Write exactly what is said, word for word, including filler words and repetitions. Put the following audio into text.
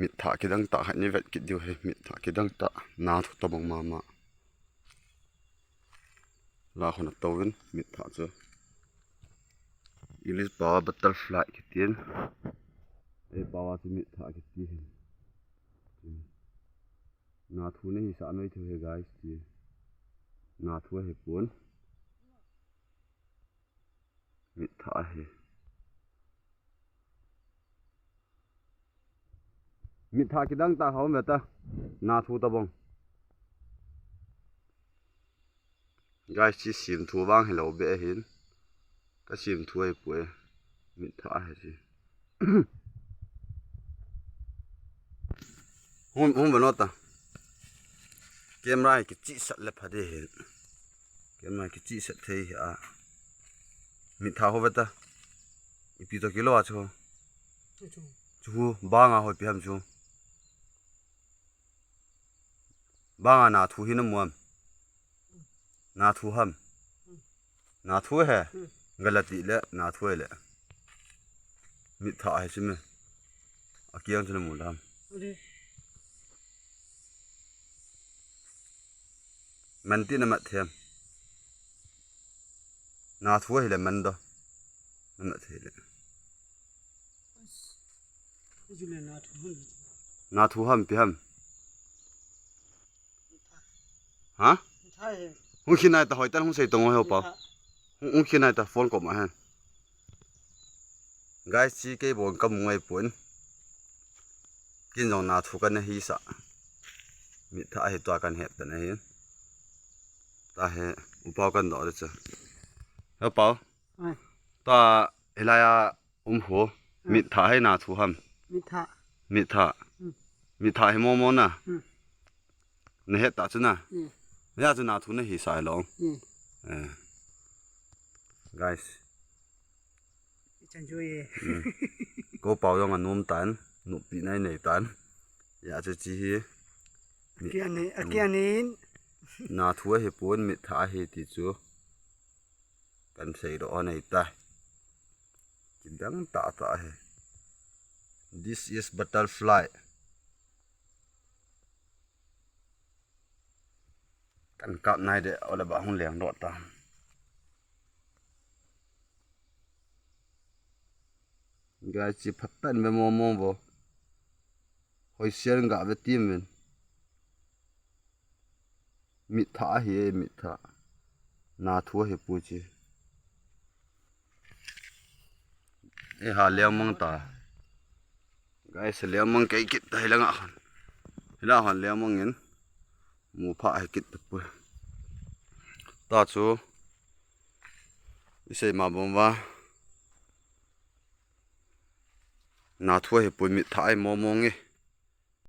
Mitthah kidang tah khat ni vet kit diu hi, mitthah kidang tah, na thu tabang mama. La khun a tou in mitthah chu. English pao a butterfly kitin. Ei pao a chu mitthah kiti hin. Na thu na hisah noi thei hi guys ti. Na thu ahi pon. Mitthah ahi. Mitthah kidang tah hou meta. Na thu tabang. Guys, chi sim thu vang hilou be ahin. Ka sim thu ahi poi. Mitthah ahi chi. Hum, hum ve nota. Camera hi kichih sat le pha ding ahin. Camera hi kichih sat thei hi a. Mitthah hou ve ta. Ipi toh kilou a chu. Chu. Chu hu, banga hoi pi ham chu. Banga na thu hi na mu am. Na thu ham. Na thu he. Hmm. Galati le, na thu le. Mitthah ahi sime. Akiang chu na mu lam. Ade. Man ti na mat them. Na thu ahi le man do. Na mat thei le. Ijule na thu ham. Na thu ham pi ham. Ha? Mitthah he. Hung khin nai ta hoi tan hung sei tong hoi ho pao. Mitthah. Hung, hung khin nai ta phone ko ma hen. Guys, chi kei bon ka mu ngai pon. Kin jong na thu kana hisah. Mitthah ahi tua kan het ta na hin. Ta he, u pao kan do de cha. He pao. Ai. Ta hilai a um ho. Hmm. Mitthah hi na thu ham. Mitthah. Mitthah. Hmm. Mitthah hi momo na. Hmm. Na het ta chu na. Hmm. Ya chu na thu na hisah lo. Hmm. Eh. Guys. Chan chu ye. Hmm. Ko pao jong anom tan, nupi nai nei tan. Ya chu chi hi. Akian ni, akian ni. Na thu ahi pon mitthah ahi ti chu. Kan sei do anei ta. Kidang tah tah ahi. This is butterfly. Kan kap nai de, ole ba hung leng do ta. Guys, chi phat tan ve momo vo. Hoi sian ga ve tim ven. Mitthah ahi e, mitthah. Na thu ahi pu chi. E ha leng mang ta. Guys, leng mang kei kit ta hi langa khan. Hi la khan leng mang in. Mu pha ahi kit ta pu. Ta chu. I sei ma bom va. Na thu ahi pu mitthah ahi momo nge.